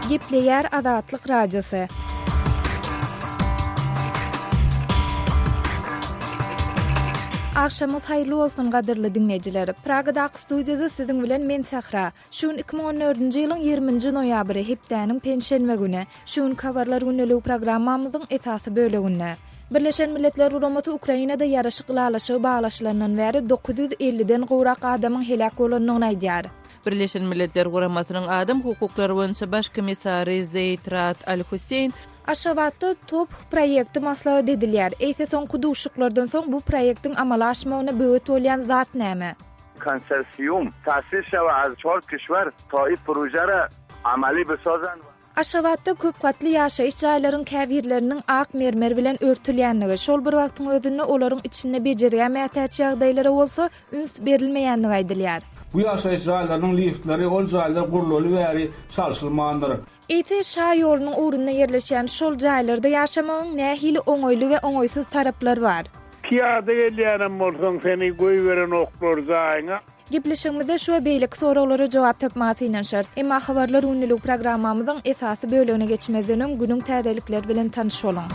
Gepleýär Azatlyk Radiosy. Agşamyňyz haýyrly bolsun gadyrly diňleýjiler. Pragadaky studiýada siziň bilen men Sähra. Şu gün 2014-nji ýylyň 20-nji noýabry, hepdäniň penşenbe güni. Şu günki Habarlar gündeligi programmamyzyň esasy böleginde. Birleşen Milletler Guramasy Ukrainada ýaraşyk ylalaşygy baglaşylandan bäri 950-den gowrak adamyň heläk bolandygyny aýdýar. Birleşen Milletler Guramasynyň adam hukuklary boýunça baş komissary Zeýd Raad Al-Husseýn, Aşgabatda TOPH proýekti maslahat edilýär. Eýse soňky duşuşyklardan soň bu proýektiň amala aşmagyna böwet bolýan zat näme? Konsorsium täsis şewe az çor kişwer ta i proje re amali bisazan. Aşgabatda köp gatly ýaşaýyş jaýlaryň käbirleriniň ak mermer bilen örtülýändigi, şol bir wagtyň özünde olaryň içinde bejergä mätäç ýagdaýlara bolsa üns berilmeýändigi aýdylýar. Bu ýaşaýyş jaýlarynyň liftleri ol jaýlar gurlaly bäri çalşylmandyr. Eýse, şa ýolunyň ugrunda ýerleşýän şol jaýlarda ýaşamagyň nähili oňaýly we oňaýsyz taraplary bar? Pyýada gelýänem bolsaň seni goýberenoklar jaýyňa. Gepleşigimizde şu we beýleki soraglara jogap tapmaga synanyşarys. Emma Habarlar gündeligi programmamyzyň esasy bölegine geçmezden öň günüň täzelikleri bilen tanyş boluň.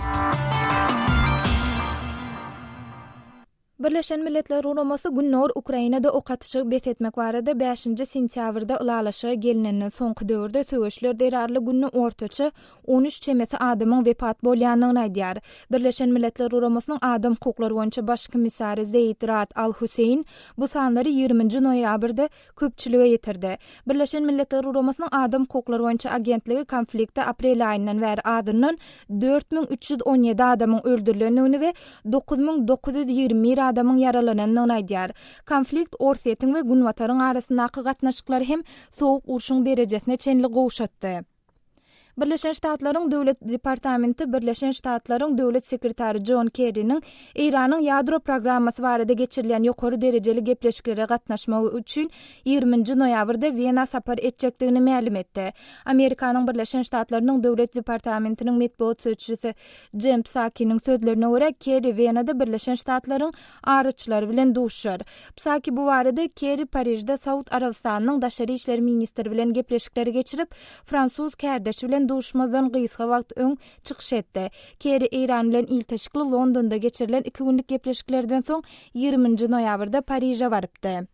Birleşen Milletler Guramasy Gündogar Ukrainada ok atyşygy bes etmek barada bäşinji sentýabrda ylalaşyga gelnenden soňky döwürde söweşler zerarly günde ortaça 13 çemesi adamyň wepat bolýandygyny aýdýar. Birleşen Milletler Guramasynyň adam hukuklary boýunça baş komissary Zeýd Raad Al-Hüseýin bu sanlary ýigriminji noýabrda köpçülige ýetirdi. Birleşen Milletler Guramasynyň adam hukuklary boýunça agentligi konfliktde aprel aýyndan bäri azyndan 4317 adamyň öldürilendigini we 9921 adamyň ýaralanandygyny aýdýar. Konflikt Orsýetiň we Günbataryň arasyndaky gatnaşyklary hem Sowuk urşuň derejesine çenli gowşatdy. Birleşen Ştatlaryň Döwlet departamenti Birleşen Ştatlaryň Döwlet sekretary Jon Kerriniň Eýranyň ýadro programmasy barada geçirilýän ýokary derejeli gepleşiklere gatnaşmagy üçin ýigriminji noýabrda Wena sapar etjekdigini mälim etdi. Amerikanyň Birleşen Ştatlarynyň Döwlet departamentiniň metbugat sözçüsi Jen Psakiniň sözlerine görä, Kerri Wenada Birleşen Ştatlaryň araçylary bilen duşuşar. Psaki bu barada Kerri Parižde Saud Arabystanynyň daşary işler ministri bilen gepleşikleri geçirip, fransuz kärdeşi bilen duşuşmazdan gysga wagt öň çykyş etdi. Kerri Eýran bilen ilteşikli Londonda geçirilen iki günlük gepleşiklerden soň ýigriminji noýabrda Pariže barypdy.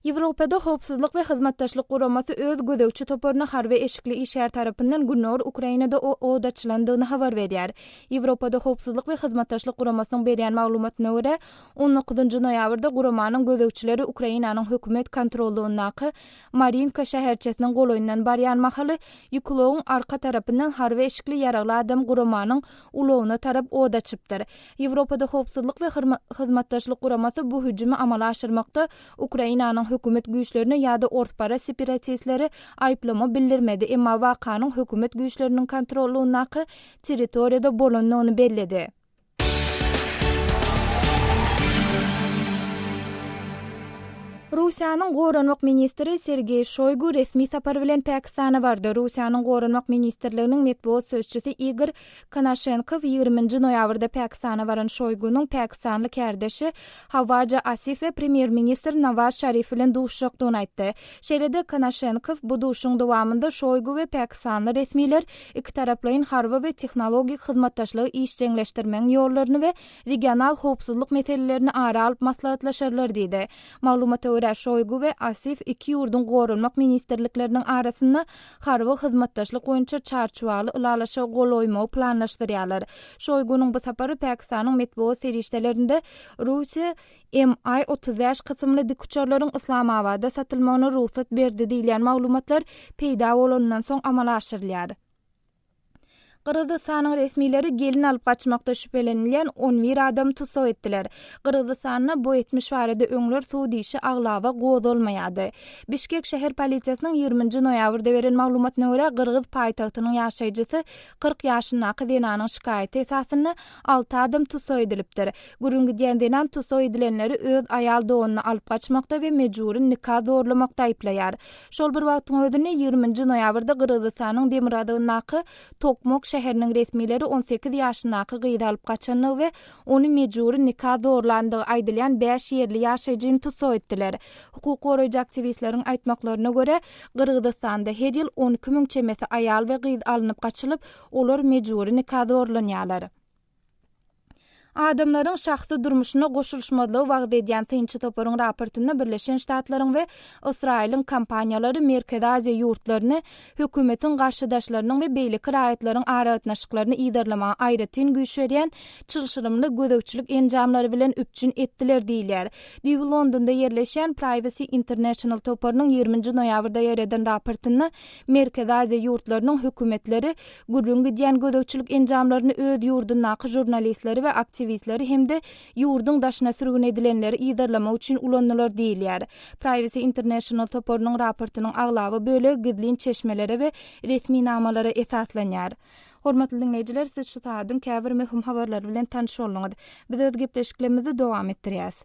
Ýewropada Howpsuzlyk we Hyzmatdaşlyk Guramasy öz gözegçi toparyna harby eşikli işgär tarapyndan Gündogar Ukrainada od açylandygyny habar berýär. Ýewropada Howpsuzlyk we Hyzmatdaşlyk Guramasynyň berýän maglumatyna görä, on dokuzynjy noýabrda guramanyň gözegçileri Ukrainanyň hökümet kontrollygyndaky Marinka şäherçesiniň golaýyndan barýan mahaly ýük ulagyň arka tarapyndan harby eşikli ýaragly adam guramanyň ulagyna tarap od açypdyr. Ýewropada Howpsuzlyk we Hyzmatdaşlyk Guramasy bu hüjümi amala aşyrmakda Ukrainanyň hökümet güýçlerine ýa-da orsparaz separatistlere aýyplama bildirmedi, emma wakanyň hökümet güýçleriniň kontrollygyndaky territoriýada bolandygyny belledi. Russiýanyň Goranmak ministri Sergeý Şoýgu resmi sapar bilen Pakistana bardy. Russiýanyň Goranmak ministrliginiň metbugat sözçüsi Igor Konaşenkow ýigriminji noýabrda Pakistana baran Şoýgunyň pakistanly kärdeşi Hawaja Asif we premýer-ministr Nawaz Şarif bilen duşuşjakdygyny aýtdy. Şeýle-de Konaşenkow bu duşuşygyň dowamynda Şoýgu we pakistanly resmiler ikitaraplaýyn harby we tehnologik hyzmatdaşlygy işjeňleşdirmegiň ýollaryny we regional howpsuzlyk meselelerini ara alyp maslahatlaşarlar diýdi. Maglumata görä, Şoýgu we Asif iki ýurduň goranmak ministrlikleriniň arasynda harby hyzmatdaşlyk boýunça çarçuwaly ylalaşyga gol goýmagy planlaşdyrýarlar. Şoýgunyň bu sapary Pakistanyň metbugat serişdelerinde Russiýa MI 35 kysymly dikuçarlaryň Yslamabada satylmagyna rugsat berdi diýilýän maglumatlar peýda bolanyndan soň amala aşyrylýar. Gyrgyzystanyň resmileri gelin alyp gaçmakda şübhelenilýän on bir adamy tussag etdiler. Gyrgyzystanda bu etmiş barada öňler sud işi aglaba gozgalmaýardy. Bişkek şäher polisiýasynyň ýigriminji noýabrda beren maglumatyna görä, gyrgyz paýtagtynyň ýaşaýjysy 40 ýaşyndaky zenanyň şikaýaty esasynda alty adam tussag edilipdir. Gürrüň gidýän zenan tussag edilenleri öz aýal doganyny alyp gaçmakda we mejbury nika zorlamakda aýyplaýar. Şol bir wagtyň özünde, ýigriminji noýabrda Gyrgyzystanyň demirgazygyndaky Tokmok şäherinde. şäheriniň resmileri 18 ýaşyndaky gyzy alyp gaçandygy we ony mejbury nika zorlandygy aýdylýan bäş ýerli ýaşaýjyny tussag etdiler. Hukuk goraýjy aktiwistleriň aýtmaklaryna görä, Gyrgyzystanda her ýyl 12 müň çemesi aýal we gyz alnyp gaçylyp, olar mejbury nika zorlanýarlar. Adamlaryň şahsy durmuşyna goşulyşmazlygy wagyz edýän synçy toparyň raportynda Birleşen Ştatlaryň we Ysraýylyň kompaniýalary Merkezi Aziýa ýurtlaryny hökümetiň garşydaşlarynyň we beýleki raýatlaryň aragatnaşyklaryny yzarlamaga aýratyn güýç berýän çylşyrymly gözegçilik enjamlary bilen üpjün etdiler diýilýär. Düýbi Londonda ýerleşýän Privacy International toparynyň ýigriminji noýabrda ýaýradan raportynda Merkezi Aziýa ýurtlarynyň hökümetleri Gürrüň gidýän gözegçilik enjamlaryny öz ýurdundaky žurnalistleri we aktiwistleri hem-de ýurduň daşyna sürgün edilenleri yzarlamak üçin ulanylar diýilýär. Privacy International toparynyň raportynyň aglaba bölegi gizlin çeşmelere we resminamalara esaslanýar. Hormatly diňleýjiler, siz şu sagadyň käbir möhüm habarlary bilen tanyş bolduňyz. Biz öz gepleşiklerimizi dowam etdirýäs.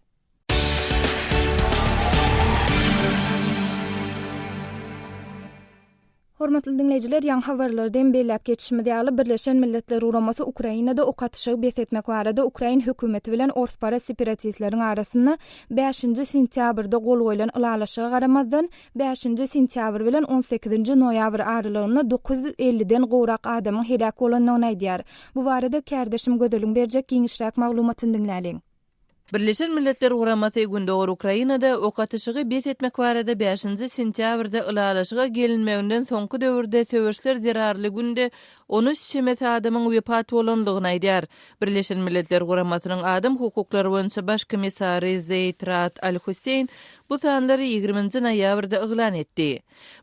Hormatly diňleýjiler, ýaňy habarlarda hem belläp geçişimiz ýaly, Birleşen Milletler Guramasy Ukrainada ok atyşygy bes etmek barada ukrain hökümeti bilen orsparaz separatistleriň arasynda bäşinji sentýabrda gol goýlan ylalaşyga garamazdan, bäşinji sentýabr bilen on sekizinji noýabr aralygynda 950-den gowrak adamyň heläk bolandygyny aýdýar. Bu barada kärdeşim Gözeliň berjek giňişräk maglumatyny diňläliň. Birleşen Milletler Guramasy Gündogar Ukrainada ok atyşygy bes etmek barada bäşinji sentýabrda ylalaşyga gelinmeginden soňky döwürde söweşler zerarly günde 13 çemesi adamyň wepat bolandygyny aýdýar. Birleşen Milletler Guramasynyň adam hukuklary boýunça baş komissary Zeýd Raad Al-Husseýn bu sanlary ýigriminji noýabrda yglan etdi.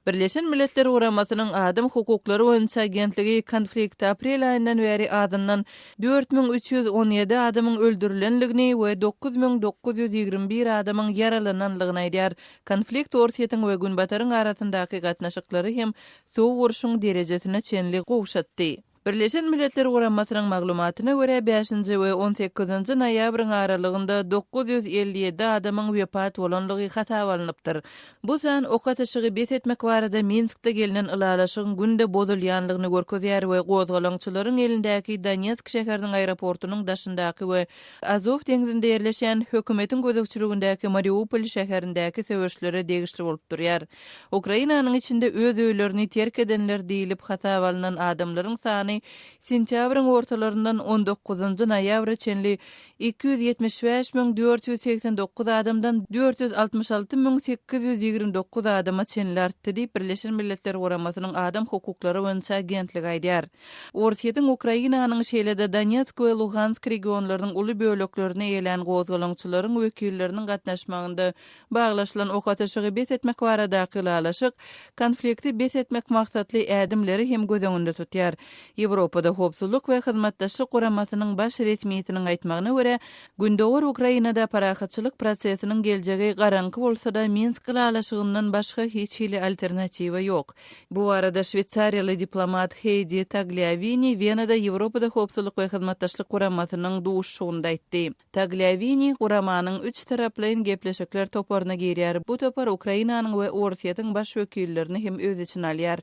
Birleşen Milletler Guramasynyň Adam hukuklary boýunça agentligi konfliktde aprel aýyndan bäri azyndan 4317 adamyň öldürilendigini we 9921 adamyň ýaralanandygyny aýdýar. Konflikt Orsýetiň we Günbataryň arasyndaky gatnaşyklary hem sowuk urşuň derejesine çenli gowşatdy. Birleşen Milletler Guramasynyň maglumatyna görä, bäşinji we on sekizinji noýabryň aralygynda 957 adamyň wepat bolanlygy hasaba alnypdyr. Bu san ok atyşygy bes etmek barada Minskde gelnen ylalaşygyň günde bozulýanlygyny görkezýär we gozgalaňçylaryň elindäki Donetsk şäheriniň aeroportunyň daşyndaky we Azow deňzinde ýerleşýän hökümetiň gözegçiligindäki Mariupol şäherindäki söweşlere degişli bolup durýar. Ukrainanyň içinde öz öýlerini terk edenler diýlip hasaba alnan adamlaryň sany sentýabryň ortalaryndan on dokuzynjy noýabra çenli 275 489 adamdan 466 829 adama çenli artdy diýip, Birleşen Milletler Guramasynyň Adam hukuklary boýunça agentligi aýdýar. Orsýetiň Ukrainanyň şeýle-de Donetsk we Luhansk regionlarynyň uly böleklerini eýelän gozgalaňçylaryň wekilleriniň gatnaşmagynda Baglaşylan ok atyşygy bes etmek baradaky ylalaşyk konflikti bes etmek maksatly ädimleri hem göz öňünde tutýar. Ýewropada Howpsuzlyk we Hyzmatdaşlyk Guramasynyň baş resmisiniň aýtmagyna görä, Gündogar Ukrainada parahatçylyk prosesiniň geljegi garaňky bolsa-da, Minsk ylalaşygyndan başga hiç hili alternatiwa ýok. Bu barada şweýsariýaly diplomat Heýdi Tagliawini Wenada Ýewropada Howpsuzlyk we Hyzmatdaşlyk Guramasynyň duşuşygynda aýtdy. Tagliawini guramanyň üç taraplaýyn gepleşikler toparyna girýär. Bu topar Ukrainanyň we Orsýetiň baş wekillerini hem öz içine alýar.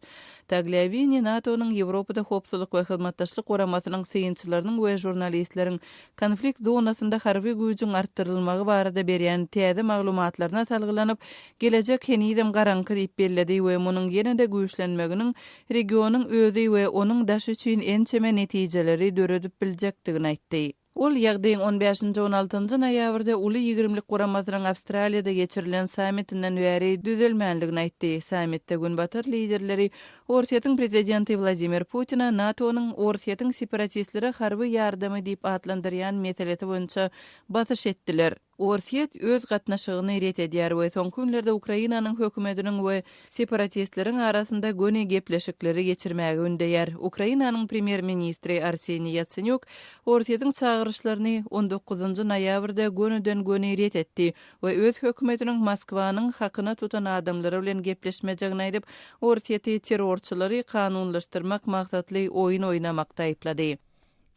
Tagliawini NATO-nyň Ýewropada Howpsuzlyk we Hyzmatdaşlyk Guramasynyň synçylarynyň we žurnalistleriň konflikt zonasynda harby güýjüň artdyrylmagy barada berýän täze maglumatlaryna salgylanyp, gelejek henizem garaňky diýip belledi we munuň ýene-de güýçlenmeginiň regionyň özi we onuň daşy üçin ençeme netijeleri döredip biljekdigini aýtdy. Ol ýagdaýyň on bäşinji-on altynjy noýabrda Uly ýigrimlik guramasynyň Awstraliýada geçirilen sammitinden bäri düzelmändigini aýtdy. Sammitde Günbatar liderleri Orsýetiň prezidenti Wladimir Putine NATO-nyň Orsýetiň separatistlere harby ýardamy diýip atlandyrýan meselesi boýunça basyş etdiler. Orsýet öz gatnaşygyny ret edýär we soňky günlerde Ukrainanyň hökümetiniň we separatistleriň arasynda göni gepleşikleri geçirmäge ündeýär. Ukrainanyň premýer-ministri Arseniý Ýatsenýuk Orsýetiň çagyryşlaryny on dokuzynjy noýabrda gönüden-göni ret etdi we öz hökümetiniň Moskwanyň hakyna tutan adamlary bilen gepleşmejegini aýdyp, Orsýeti terrorçylary kanunlaşdyrmak maksatly oýun oýnamakda aýyplady.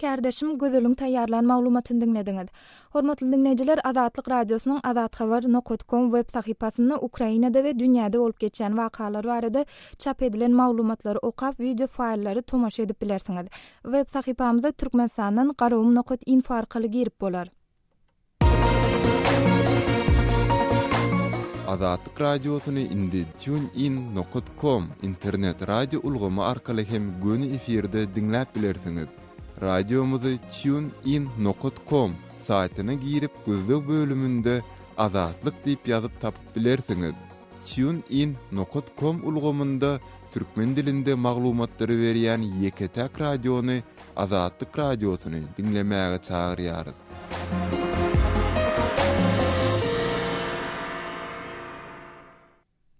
Kärdeşim Gözeliň taýýarlan maglumatyny diňlediňiz. Hormatly diňleýjiler, Azatlyk Radiosynyň Azathabar nokat kom web sahypasynda Ukrainada we dünýäde bolup geçýän wakalar barada çap edilen maglumatlary okap, wideo faýllary tomaşa edip bilersiňiz. Web sahypamyza Türkmenistandan Garagum nokat info arkaly girip bolar. Azatlyk Radiosyny indi TuneIn nokat com internet radio ulgamy arkaly hem göni efirde diňläp bilersiňiz. Radiomyzy TuneIn nokat com saýtyna girip gözleg bölüminde Azatlyk diýip ýazyp tapyp bilersiňiz. TuneIn nokat com ulgamynda türkmen dilinde maglumatlary berýän ýeke-täk radiony Azatlyk Radiosyny diňlemäge çagyrýarys.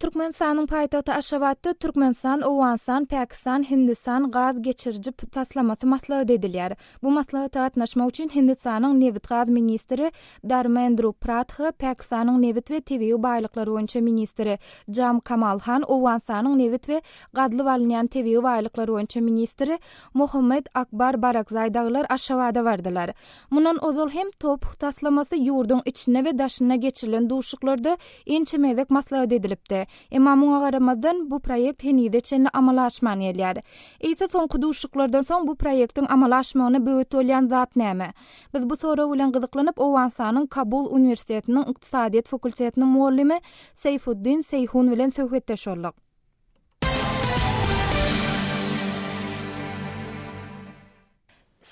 Türkmenistanyň paýtagty Aşgabatda Türkmenistan, Owganystan, Pakistan, Hindistan gaz geçiriji taslamasy maslahat edilýär. Bu maslahata gatnaşmak üçin Hindistanyň nebit-gaz ministri Dharmendru Pradha, Pakistanyň nebit we tebigy baýlyklar boýunça ministri Jam Kamal Han, Owganystanyň nebit we gazylyp alynýan tebigy baýlyklar boýunça ministri Mohammed Akbar Barakzaý dagylar Aşgabada bardylar. Mundan ozal hem TOPH taslamasy ýurduň içinde we daşynda geçirilen duşuşyklarda ençeme gezek maslahat edilipdi. Emma muňa garamazdan, bu proýekt henize çenli amala aşman gelýär. Eýse soňky duşuşyklardan soň bu proýektiň amala aşmagyna böwet bolýan zat näme? Biz bu sorag bilen gyzyklanyp, Owganystanyň Kabul uniwersitetiniň ykdysadyýet fakultetiniň mugallymy Seýfuddin Seýhun bilen söhbetdeş bolduk.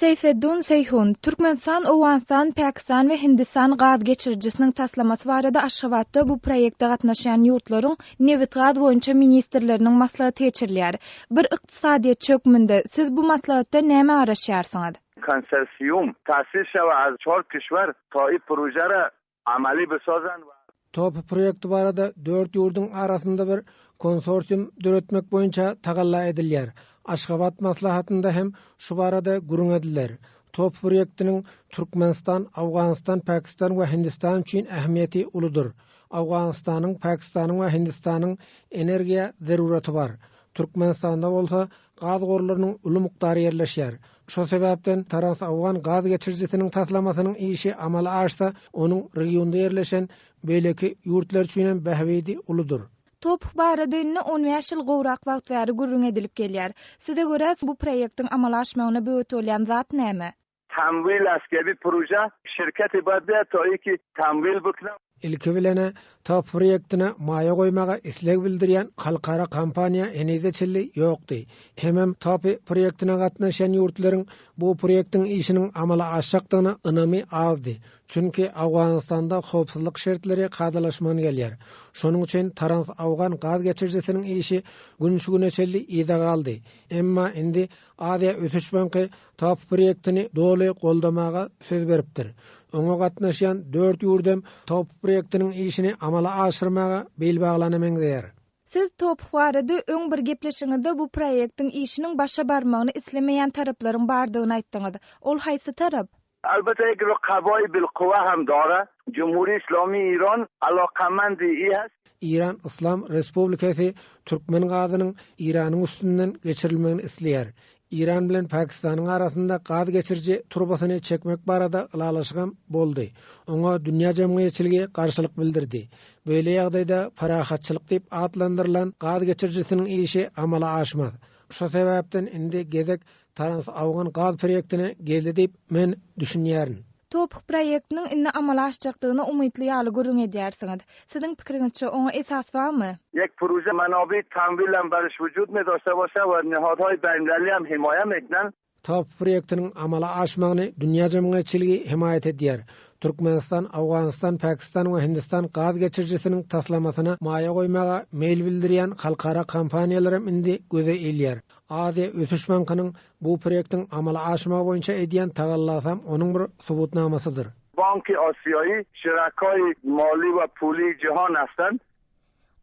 Seýfeddun Seýhun, Türkmenistan, Owganystan, Pakistan we Hindistan gaz geçirijisiniň taslamasy barada Aşgabatda bu proýekte gatnaşýan ýurtlaryň nebit-gaz boýunça ministrleriniň maslahaty geçirilýär. Bir ykdysadyýetçi hökmünde, siz bu maslahatda nämä garaşýarsyňyz? Konsorsium tasis şewa az çor kişwer ta i proje re Amaly bisazan we. Top proýekti barada dört ýurduň arasynda bir konsorsium döretmek boýunça tagalla edilýär. Aşgabat maslahatynda hem şu barada gürrüň ediler. Top proýektiniň Türkmenistan, Owganystan, Pakistan we Hindistan üçin ähmiýeti uludyr. Owganystanyň, Pakistanyň we Hindistanyň energiýa zeruraty bar. Türkmenistanda bolsa gaz gorlarynyň uly mukdary ýerleşýär. Şol sebäpden Trans-Owgan gaz geçirijisiniň taslamasynyň işi amala aşsa, onuň regionda ýerleşen beýleki ýurtlar üçin hem bähbidi uludyr. TOPH barada indi on bäş ýyl gowrak wagt bäri gürrüň edilip gelýär. Size görä, bu proýektiň amala aşmagyna böwet bolýan zat näme? Tamwil askebi proje şirketi bar diýe to iki tamwil bukna. Ilki bilen-ä, TOPH proýektine maýa goýmaga isleg bildirýän halkara kompaniýa henize çenli ýokdy. Hemem TOPH proýektine gatnaşýan ýurtlaryň bu proýektiň işiniň amala aşjakdygyna ynamy azdy. Çünki Owganystanda howpsuzlyk şertleri kadalaşman gelýär. Şonuň üçin Trans-Owgan gaz geçirijisiniň işi gün şu güne çenli yza galdy. Emma indi Aziýa ösüş banky TAP proýektini doly goldamaga söz beripdir. Oňa gatnaşýan dört ýurt hem TOP proýektiniň işini amala aşyrmaga bil baglana meňzeýär. Siz TOPH barada öň bir gepleşigiňizde bu proýektiň işiniň başa barmagyny islemeýän taraplaryň bardygyny aýtdyňyz. Ol haýsy tarap? Elbetde ek rukabay bilkuwa hem dara, Jumhuri Islami Iran alaqamandi i hast. Eýran Yslam Respublikasy türkmen gazynyň Eýranyň üstünden geçirilmegini isleýär. Eýran bilen Pakistanyň arasynda gaz geçiriji turbasyny çekmek barada ylalaşygam boldy. Oňa dünýä jemgyýetçiligi garşylyk bildirdi. Beýle ýagdaýda parahatçylyk diýip atlandyrylan gaz geçirijisiniň işi amala aşmaz. Şo sebäpden indi gezek Trans-Awgan gaz proýektine geldi diýip, men düşünýärin. TOPH proýektiniň indi amala aşjakdygyna umytly ýaly gürrüň edýärsiňiz. Siziň pikiriňizçe, oňa esas barmy? Ýek proje manabi tamwil hem beriş wujud me daşte başe we nihadhay beýnmileli hem himaýe meknen. TOPH proýektiniň amala aşmagyny dünýä jemgyýetçiligi hemaýat edýär. Türkmenistan, Owganystan, Pakistan we Hindistan gaz geçirijisiniň taslamasyna maýa goýmaga meýil bildirýän halkara kompaniýalaram indi göze ilýär. Aziýa ösüş bankynyň bu proýektiň amala aşmagy boýunça edýän tagallasam onuň bir subutnamasydyr. Banki Asiýaýy şirakaýy mali we puli jihan hasten.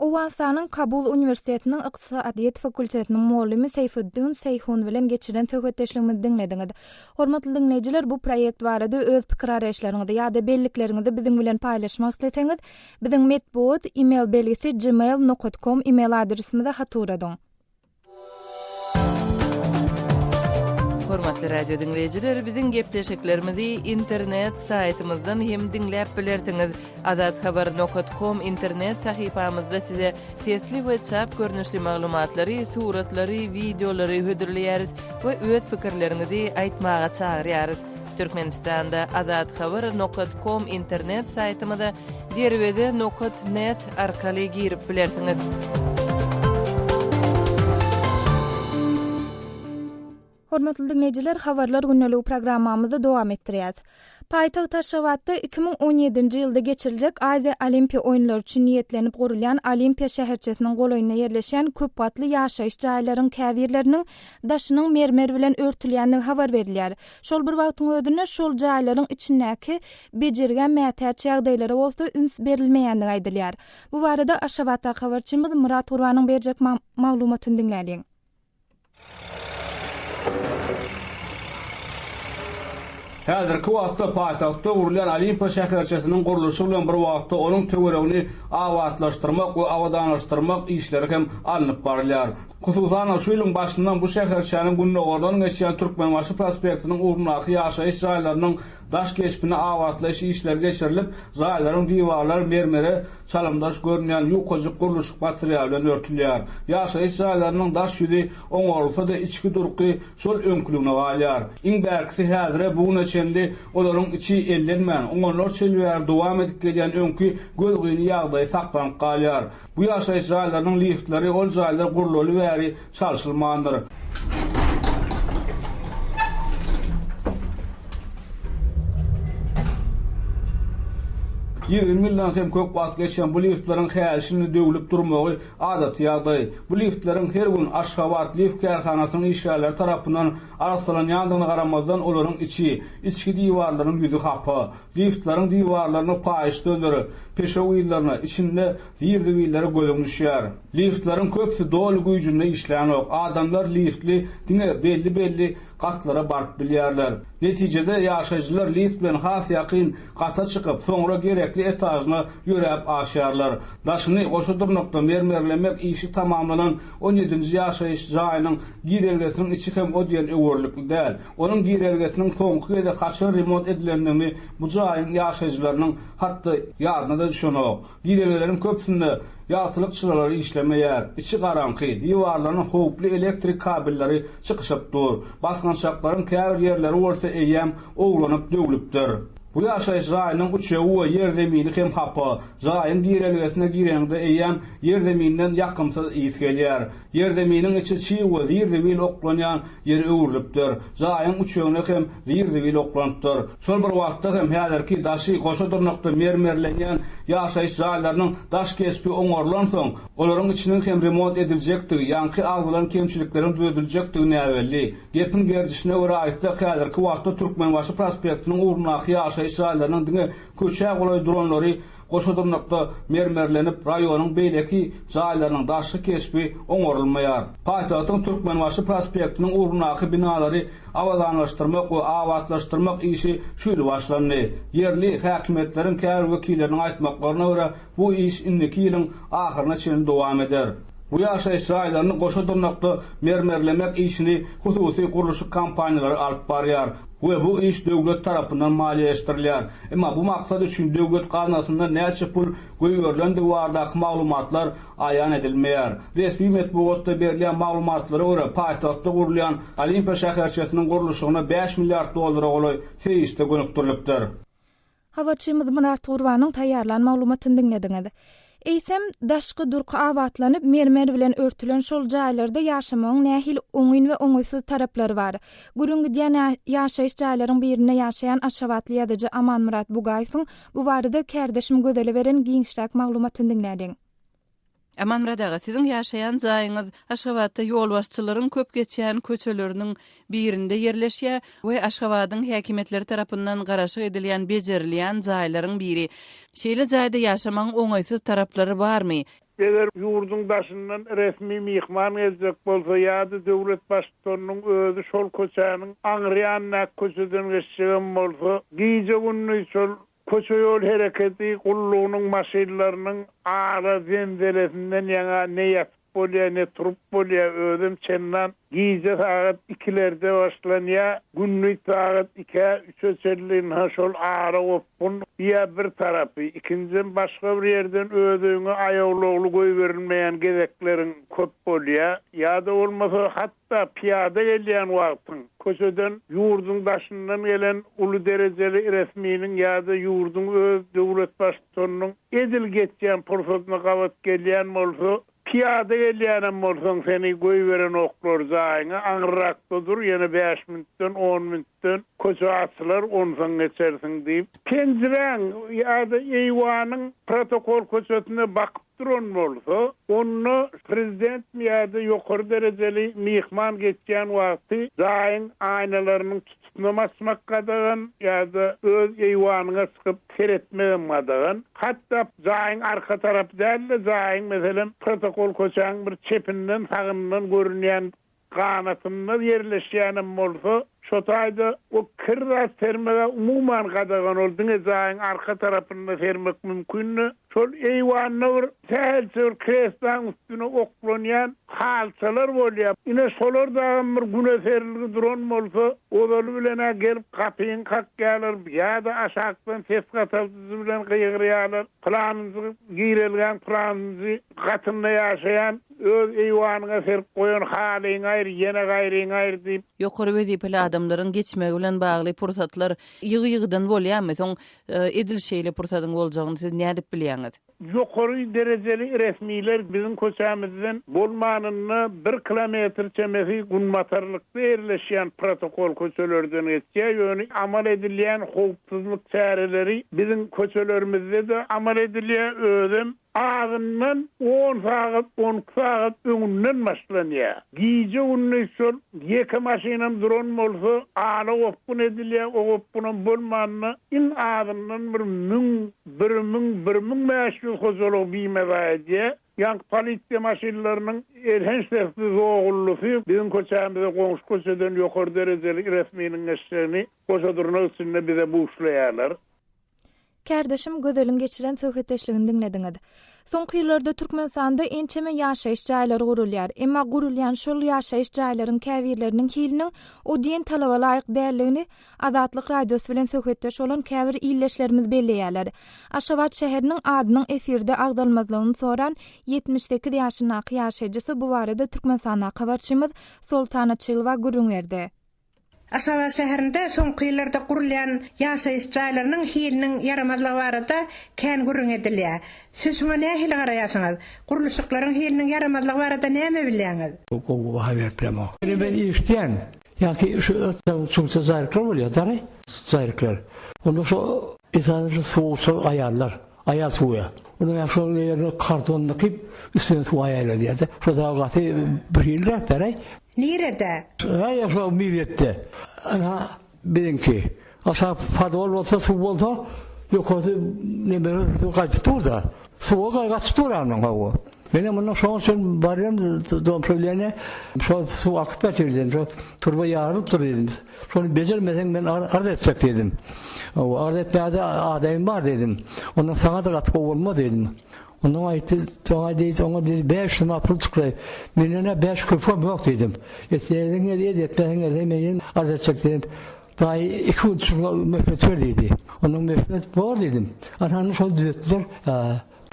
Owganystanyň Kabul uniwersitetiniň ykdysadyýet fakultetiniň mugallymy Seýfuddin Seýhun bilen geçiren söhbetdeşligimizi diňlediňiz. Hormatly diňleýjiler, bu proýekt barada öz pikir-garaýyşlaryňyzy ýa-da bellikleriňizi biziň bilen paýlaşmak isleseňiz, biziň metbugat e-mail belgisi gmail nokat kom e-mail adresimize hat ugradyň. Hormatly radio diňleýjiler, biziň gepleşiklerimizi internet saýtymyzdan hem diňläp bilersiňiz. Azathabar nokat kom internet sahypamyzda size sesli we çap görnüşli maglumatlary, suratlary, wideolary hödürleýäris we öz pikirleriňizi aýtmaga çagyrýarys. Türkmenistanda Azathabar nokat kom internet saýtymyza derweze nokat net arkaly girip bilersiňiz. Hormatly diňleýjiler, Habarlar gündeligi programmamyzy dowam etdirýäs. Paýtagt Aşgabatda 2017-nji ýylda geçiriljek Aziýa Olimpiýa oýunlary üçin niýetlenip gurulýan Olimpiýa şäherçesiniň golaýynda ýerleşýän köp gatly ýaşaýyş jaýlaryň käbirleriniň daşynyň mermer bilen örtülýändigi habar berilýär. Şol bir wagtyň özünde şol jaýlaryň içindäki bejergä mätäç ýagdaýlara bolsa üns berilmeýändigi aýdylýar. Bu barada Aşgabatdaky habarçymyz Myrat Gurbanyň berjek maglumatyny diňläliň. Häzirki wagtda paýtagtda gurulýan Olimpiýa şäherçesiniň gurluşy bilen bir wagtda onuň töweregini abatlaşdyrmak we abadanlaşdyrmak işleri hem alnyp barylýar. Hususan-da, şu ýylyň başyndan bu şäherçäniň gündogardan geçýän Türkmenbaşy prospektiniň ugrundaky ýaşaýyş jaýlarynyň daş keşbini abatlaýyş işleri geçirilip, jaýlaryň diwarlary mermere çalymdaş görünýän ýukajyk gurluşyk materialy bilen örtülýär. Ýaşaýyş jaýlarynyň daş ýüzi oňarylsa-da, içki durky şol öňküligine galýar. Iň bärkisi häzire bu güne çenli olaryň içi ellenmän, onlarça ýyl bäri dowam edip gelýän öňki gözgyny ýagdaýy saklanyp galýar. Bu ýaşaýyş jaýlarynyň liftleri ol jaýlar gurlaly bäri çalşylmandyr. 20 ýyldan hem köp wagt geçen bu liftleriň häli-şindi döwlüp durmagy adaty ýagdaý. Bu liftleriň her gün Aşgabat lift kärhanasynyň işgärleri tarapyndan arassalanýandygyna garamazdan olaryň içi, içki diwarlarynyň ýüzi hapa. Liftleriň diwarlaryna paýyş sözleri, peşew yzlaryna, içinde zir-zibillere gözüň düşýär. Liftleriň köpüsi doly güýjünde işlänok. Adamlar liftli diňe belli-belli gatlara baryp bilýärler. Netijede, ýaşaýjylar lift bilen has ýakyn gata çykyp, soňra gerekli etažyna ýöräp aşýarlar. Daşyny goşa dyrnakda mermerlemek işi tamamlanan on ýedinji ýaşaýyş jaýynyň girelgesiniň içi hem o diýen öwerlikli däl. Onuň girelgesiniň soňky gezek haçan remont edilendigini bu jaýyň ýaşaýjylarynyň hatda ýadyna-da düşenok. Girelgeleriň köpüsinde ýagtylyk çyralary işlemeýär, içi garaňky, diwarlaryna howply elektrik kabelleri çykyşyp dur. Basgançaklaryň käbir ýerleri bolsa eýýäm owranyp döwlüpdir. Bu ýaşaýyş jaýynyň üçegi we ýerzemini hem hapa. Jaýyň girelgesine gireniňde eýýäm ýerzeminden ýakymsyz ys gelýär. Ýerzeminiň içi çyg we zir-zibil oklanýan ýere öwrülipdir. Jaýyň üçegine hem zir-zibil oklanypdyr. Şol bir wagtda hem häzirki daşy goşa dyrnakda mermerlenýän ýaşaýyş jaýlarynyň daş keşbi oňarylansoň, olaryň içiniň hem remont ediljekdigi, ýaňky agzalan kemçilikleriň düzediljekdigi näbelli. Gepiň gerdişine görä aýtsak, häzirki wagtda Türkmenbaşy prospektiniň ugrundaky ýaşaýyş jaýlarynyň diňe köçä golaý duranlary Goşa dyrnakda mermerlenip, raýonyň beýleki jaýlarynyň daşky keşbi oňarylmaýar. Paýtagtyň Türkmenbaşy prospektiniň ugrundaky binalary abadanlaşdyrmak we abatlaşdyrmak işi şu ýyl başlandy. Ýerli häkimiýetleriň käbir wekilleriniň aýtmaklaryna görä, bu iş indiki ýylyň ahyryna çenli dowam eder. Bu ýaşaýyş jaýlaryny goşa dyrnakda mermerlemek işini hususy gurluşyk kompaniýalary alyp barýar we bu iş döwlet tarapyndan maliýeleşdirilýär. Emma bu maksat üçin döwlet gaznasyndan näçe pul goýberilendigi baradaky maglumatlar aýan edilmeýär. Resmi metbugatda berilýän maglumatlara görä, paýtagtda gurulýan Olimpiýa şäherçesiniň gurluşygyna bäş milliard dollara golaý serişde gönükdirilipdir. Habarçymyz Myrat Gurbanyň taýýarlan maglumatyny diňlediňiz. Eýsem, daşky durky abatlanyp, mermer bilen örtülen şol jaýlarda ýaşamagyň nähili oňyn we oňaýsyz taraplary bar? Gürrüň gidýän ýaşaýyş jaýlaryň birinde ýaşaýan aşgabatly ýazyjy Amanmyrat Bugaýewiň bu barada kärdeşim Gözele beren giňişräk maglumatyny diňläliň. Amanmyrat aga, siziň ýaşaýan jaýyňyz Aşgabatda ýolbaşçylaryň köp geçýän köçeleriniň birinde ýerleşýär we Aşgabadyň häkimiýetleri tarapyndan garaşyk edilýän bejerilýän jaýlaryň biri. Şeýle jaýda ýaşamagyň oňaýsyz taraplary barmy? Eger ýurduň daşyndan resmi myhman geljek bolsa ýa-da döwlet Baştutanynyň özi şol köçäniň aňry ýanyndaky köçeden geçjegem bolsa, gije-gündiz şol Köçe-ýol hereketi gullugynyň maşynlarynyň ala zenzelesinden ýaňa ne ýatyp. bolýar, ne turup bolýar, özem çendan gije sagat ikilerde başlanýar, gündiz sagat ikä, üçe çenli ynha şol ara gopgun, ýa bir tarapy, ikinjisem başga bir ýerden öz öýüňe aýawlagly goýberilmeýän gezekleriň köp bolýar, ýa-da bolmasa hatda pyýada gelýän wagtyň köçeden ýurduň daşyndan gelen uly derejeli resminiň ýa-da ýurduň öz döwlet baştutanynyň edil geçýän pursatyna gabat gelýän bolsa, pyýada gelýänem bolsaň seni goýberenoklar jaýyňa, aňryrakda dur, ýene bäş minutdan, on minutdan köçe açylar, onsoň geçersiň diýip, penjiräň ýa-da eýwanyň protokol köçesine bakyp duran bolsa, onda prezidentmi ýa-da ýokary derejeli myhman geçýän wagty jaýyň aýnalarynyň Tutusynam açmak gadagan ýa-da öz eýwanyňa çykyp seretmegem gadagan. Hatda jaýyň arka tarapy däl-de, jaýyň, meselem, protokol köçäň bir çepinden, sagyndan görünýän ganatynda ýerleşýänem bolsa, şo taýda o kir zat sermeg-ä umuman gadagan, ol diňe jaýyň arka tarapynda sermek mümkin-de. Şol eýwanda bir sähelçe bir kreslaň üstüne oklanýan halçalar bolýar. Ine, şolar dagam bir güne serilgi duran bolsa, ozaly bilen-ä gelip gapyňy kakýarlar ýa-da aşakdan ses gataldyjy bilen gygyrýarlar, Pylanynjy girelgäň pylanynjy gatynda ýaşaýan, öz eýwanyňa serip goýan halyňy aýyr, ýene gaýryňy aýyr diýip. Ýokary wezipeli adamlaryň geçmegi bilen bagly pursatlar ýygy-ýygydan bolýarmy? Soň Edil şeýle pursadyň boljagyny siz nädip bilýäňiz? Ýokary derejeli resmiler biziň köçämizden bolmanynda bir kilometr çemesi günbatarlykda ýerleşýän protokol köçelerden geçýär, ýöne amal edilýän howpsuzlyk çäreleri biziň köçelerimizde-de amal edilýär, özem Azyndan on sagat, on iki sagat öňünden başlanýar. Gije-gündiz şol ýeke maşynam duran bolsa, ala gopgun edilýär, o gopgunam bolmanda iň azyndan bir müň, bir müň, 1500 hojalygy bimeza edýär. Ýaňky polisiýa maşynlarynyň elhenç sesli zoguldysy biziň köçämize goňşy köçeden ýokary derejeli resminiň geçjegini goşa dyrnak içinde bize buşlaýarlar. Kärdeşim Gözeliň geçiren söhbetdeşligini diňlediňiz. Soňky ýyllarda Türkmenistanda ençeme ýaşaýyş jaýlary gurulýar. Emma gurulýan şol ýaşaýyş jaýlaryň käbirleriniň hiliniň o diýen talaba laýyk däldigini Azatlyk Radiosy bilen söhbetdeş bolan käbir ildeşlerimiz belleýärler. Aşgabat şäheriniň adynyň efirde agzalmazlygyny soran 78 ýaşyndaky ýaşaýjysy bu barada Türkmenistandaky habarçymyz Soltan Açylowa gürrüň berdi. Aşgabat şäherinde soňky ýyllarda gurulýan ýaşaýyş jaýlarynyň hiliniň ýaramazlygy barada kän gürrüň edilýär. Siz şuňa nähili garaýarsyňyz? Gurluşyklaryň hiliniň ýaramazlygy barada näme bilýäňiz? Gowy baha berip bilemok. Ýöne men eşidýän, ýaňky şu çuňça jaýryklar bolýar dary, jaýryklar. Onda şo esasan şu sowukçyl aýallar. Aýal suwýa. Onuň ýa şonuň ýerine karton dykyp, üstüne suw aýaýlar diýýär-de. Şo dagy gaty bir hiliräk däl-aý. Nirede? Aý, şo Miwetde. Ynha, biziňki. Aşak podwal bolsa, suw bolsa, ýokarsy neme suw gaýdyp dur-da. Suwa gaçyp dur anyň, hawa. Menem mundan şonuň üçin barýan dom prawleniýä, şo suw akyp ýatyr diýdim, şo turba ýarylypdyr diýdim. Şony bejermeseň men arz etjek diýdim. Hawa, arz etmäge-de adamym bar diýdim. Ondan saňa-da gaty gowy bolmaz diýdim. Ondan aýtdy, saňa diýdi, oňa diýdi, 500 manat pul çykdy. Menden-ä bäş köpügem ýok diýdim. Etseň et, etmeseň et, men ýene arz etjek diýdim. Daýy iki gün şuňa möhlet ber diýdi. Ondan möhlet bor diýdim. Anha şony düzetdiler.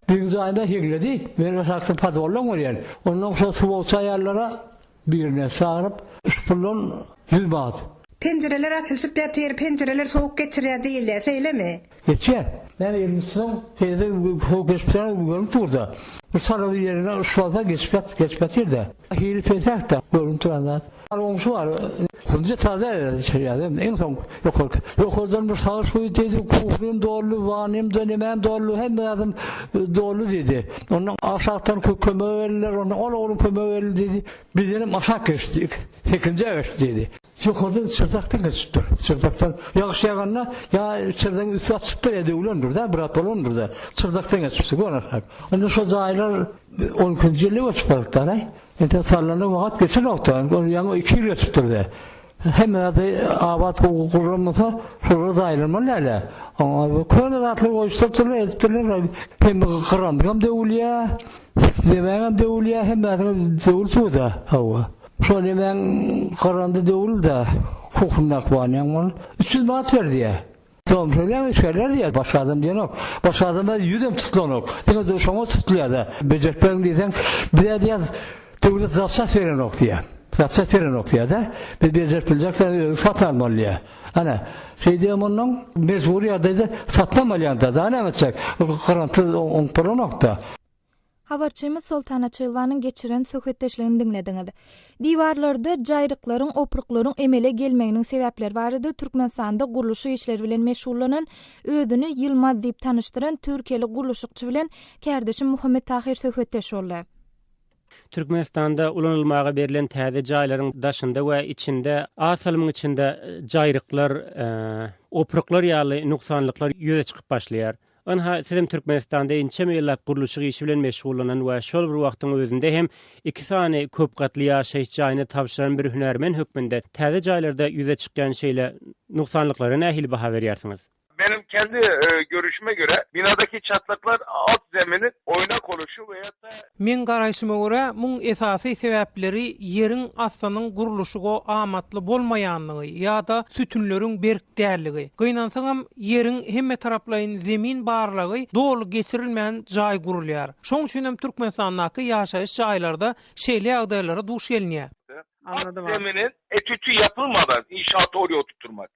Birinji jaýynda heňledi. Men aşakda podwaldan görýän. Ondan şo suwagçy aýallara Birine çagyryp, şu puldan ýüz manat. Penjireler açylyşyp ýatyr, penjireler sowuk geçirýär diýilýär, şeýlemi? Geçýär. Näme elini tutsaň, şeýle sowuk geçip duran görünip dur-da. Bir çala bir ýerine yşlasa geçip ýat, geçip ýatyr-da. Hili pesäk-de, görünip duran zat. Goňşy bar, Nji etažda ýaşaýar, iň soň ýokarky. Ýokardan bir sagyş guýdy diýdi, kuhnym doldy, wannym-da, nemäm doldy, hemme zadym doldy diýdi. Ondan aşakdan kömek geldiler, ondan ol oglan kömek geldi diýdi. Bizdenem aşak geçdi, sekizinjä geçdi diýdi. Ýokardan çyrdakdan geçipdir. Çyrdakdan ýagyş ýaganda ýa çyrdagyň üsti açypdyr ýa döwlendir-de, bir zat bolandyr-da. Çyrdakdan geçipdir, gör aşak. Onda şo jaýlar on ikinji ýylda göçüp barypdyr-aý. Entek sallana wagt geçenokdy. Ol ýaňy iki ýyl geçipdir-de. Hemme zady abat gurlan bolsa, şolar zaýalanmaly däl-ä. Oňa köne zatlar goýuşdyrypdyrlar, edipdirler. Hem gyrandygam döwülýär, zemäňem döwülýär, hemme zadyň döwülip dur-da. Hawa. Şo nemäň gyrandy döwüldi-de, kuhndaky wanýaň ol. 300 manat ber diýýär. Dogry söýleýäň işgärler diýýär, başga adam diýenok. Başga adama ýüzem tutulanok. Diňe şoňa tutulýar-da. Bejerip beriň diýseň, biz-ä diýýär, döwlet zapças berenok diýýär. Zapças berenok diýýär-de. Biz bejerip biljek sen özüň satyn almaly diýýär. Ana, şeýdýär onnoň mejbury ýagdaýda satynam alýan-da. Dagy näme etjek? Grantsyz oňup bolanok-da. Habarçymyz Soltan Açylowanyň geçiren söhbetdeşligini diňlediňiz. Diwarlarda jaýryklaryň, opruklaryň emele gelmeginiň sebäpleri barada Türkmenistanda gurluşyk işleri bilen meşgullanan, özüni Ýylmaz diýip tanyşdyran türkiýeli gurluşykçy bilen kärdeşim Muhammet Tahyr söhbetdeş boldy. Türkmenistanda ulanylmaga berlen täze jaýlaryň daşynda we içinde az salymyň içinde jaýryklar, opruklar ýaly nuksanlyklar ýüze çykyp başlaýar. Ynha, sizem Türkmenistanda ençeme ýyllap gurluşyk işi bilen meşgullanan we şol bir wagtyň özünde hem iki sany köp gatly ýaşaýyş jaýyny tabşyran bir hünärmen hökmünde täze jaýlarda ýüze çykýan şeýle nuksanlyklara nähili baha berýärsiňiz? Benim kendi görüşüme göre binadaki çatlaklar alt zeminin oynak oluşu veya da. Meň garaýşyma görä, muň esasy sebäpleri ýeriň astynyň gurluşyga amatly bolmaýanlygy ýa-da sütünleriň berk dälligi. Gynansagam, ýeriň hemmetaraplaýyn zemin barlagy doly geçirilmän jaý gurulýar. Şoň üçinem Türkmenistandaky ýaşaýyş jaýlarda şeýle ýagdaýlara duş gelinýär. Alt zeminin etütü yapılmadan inşaatı oraya oturtturmak.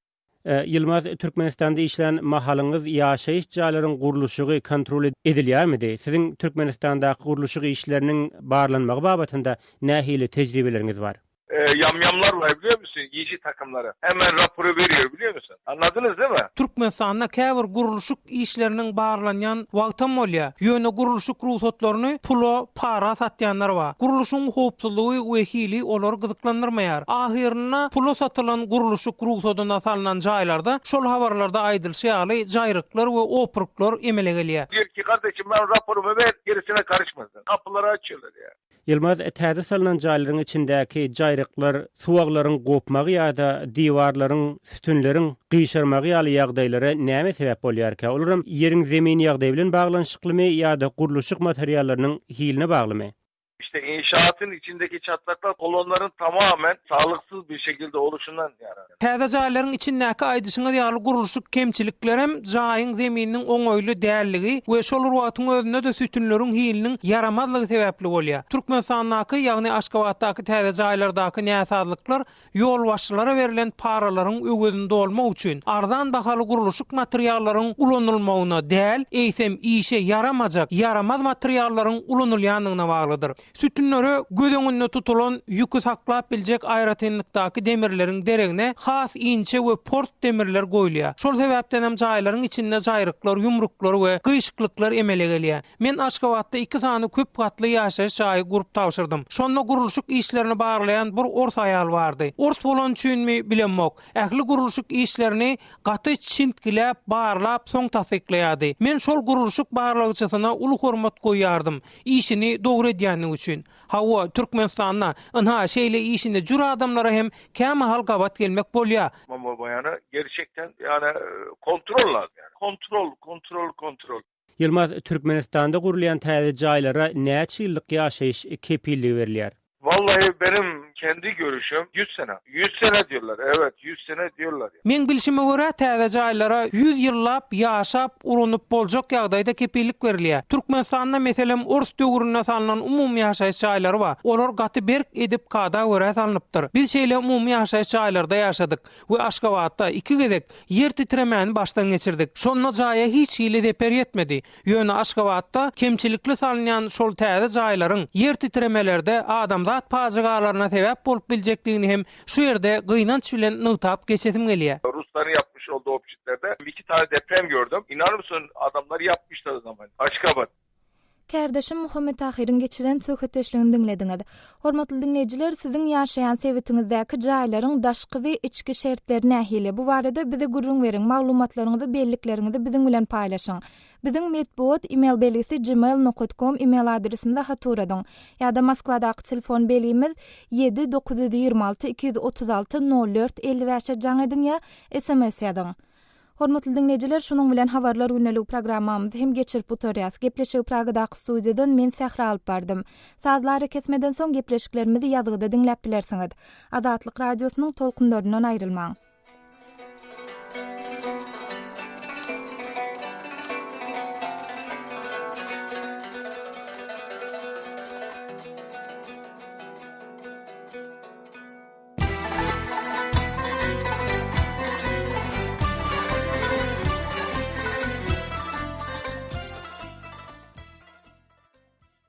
Ýylmaz, Türkmenistanda işlän mahalyňyz ýaşaýyş jaýlaryň gurluşygy kontrol edilýärmidi? Siziň Türkmenistandaky gurluşyk işleriniň barlanmagy babatynda nähili tejribeleriňiz bar? Ýamýamlar bar biliyor musun işi takymlary hemen raporu veriyor biliyor musun anladynyz değil mi. Türkmenistanda käbir gurluşyk işleriniň barlanýan wagtam bolýar. Ýöne gurluşyk rugsatlaryny pula, para satýanlar bar. Gurluşygyň howpsuzlygy we hili olary gyzyklandyrmaýar. Ahyrynda pula satylan gurluşyk rugsadyna salnan jaýlarda şol habarlarda aýdylyşy ýaly jaýryklar we opruklar emele gelýär. Diyor ki kardeşim ben raporumu ver gerisine karışmasın. Kapıları açıyorlar ya. Ýylmaz, täze salnan jaýlaryň içindäki jaýryklar, suwaglaryň gopmagy ýa-da diwarlaryň, sütünleriň gyşarmagy ýaly ýagdaýlara näme sebäp bolýarka? Olaram ýeriň zemin ýagdaýy bilen baglanyşyklymy ýa-da gurluşyk materiallarynyň hiline baglymy? İşte inşaatın içindeki çatlaklar kolonların tamamen sağlıksız bir şekilde oluşundan yani. Täze jaýlaryň içindäki aýdyşyňyz ýaly gurluşyk kemçiliklerem jaýyň zemininiň oňaýly dälligi we şol bir wagtyň özünde-de sütünleriň hiliniň ýaramazlygy sebäpli bolýar. Türkmenistandaky, ýagny Aşgabatdaky täze jaýlardaky näsazlyklar ýolbaşçylara berlen paralaryň öwezini dolmak üçin arzan bahaly gurluşyk materiallaryň ulanylmagyna däl, eýsem işe ýaramajak, ýaramaz materiallaryň ulanylýandygyna baglydyr. Sütünlere göz öňünde tutulan ýüki saklap biljek aýratynlykdaky demirleriň deregine has inçe we port demirler goýulýar. Şol sebäpden hem jaýlaryň içinde jaýryklar, ýumruklar we gyşyklyklar emele gelýär. Men Aşgabatda iki sany köp gatly ýaşaýyş jaýy gurup tabşyrdym. Şonda gurluşyk işlerini barlaýan bir ors aýal bardy. Ors bolany üçinmi, bilemok, ähli gurluşyk işlerini gaty çintgiläp, barlap, soň tassyklaýardy. Men şol gurluşyk barlagçysyna uly hormat goýýardym. Işini dogry edýänligi üçin. Hawa, Türkmenistanda, ynha, şeýle işini jür adamlara hem kämahal gabat gelmek bolýar. Mama yani gerçekten yani kontrol lazım yani. Kontrol, kontrol, kontrol. Ýylmaz, Türkmenistanda gurulýan täze jaýlara näçe ýyllyk ýaşaýyş kepilligi berilýär? Vallahi benim kendi görüşüm ýüz sene. Ýüz sene diýorlar, evet, ýüz sene diýorlar. Meň bilşime görä, täze jaýlara ýüz ýyllap ýaşap, ulanyp boljak ýagdaýda kepillik berilýär. Türkmenistanda, meselem, ors döwründe salnan umumy ýaşaýyş jaýlary bar. Olar gaty berk edip kada görä salnypdyr. Biz şeýle umumy ýaşaýyş jaýlarda ýaşadyk we Aşgabatda iki gezek ýer titremäni başdan geçirdik. Şonda jaýa hiç hili zeper ýetmedi. Ýöne Aşgabatda kemçilikli salynýan şol täze jaýlaryň ýer titremelerde adamzat pajygalaryna sebäp bolup biljekdigini hem şu ýerde gynanç bilen nygtap geçesim gelýär. Ruslaryň ýapmyş oldu obşitlerde iki tane deprem gördüm. İnanır mısın adamlar yapmışlar o zaman. Aşgabat. Kärdeşim Muhammet Tahyryň geçiren söhbetdeşligini diňlediňiz. Hormatly diňleýjiler, siziň ýaşaýan sebitiňizdäki jaýlaryň daşky we içki şertleri nähili? Bu barada bize gürrüň beriň, maglumatlaryňyzy, bellikleriňizi biziň bilen paýlaşyň. Biziň metbugat email belgisi gmail nokat kom email adresimize hat ugradyň. Ýa-da Moskwadaky telefon belgimiz ýedi 926 236 04 55-e jaň ediň ýa sms ýazyň. Hormatly diňleýjiler, şunuň bilen Habarlar gündeligi programmamyzy hem geçirip gutarýas. Gepleşigi Pragadaky studiýadan men Sähra alyp bardym. Sazly arakesmeden soň gepleşiklerimizi ýazgyda diňläp bilersiňiz. Azatlyk Radiosynyň tolkunlaryndan aýrylmaň.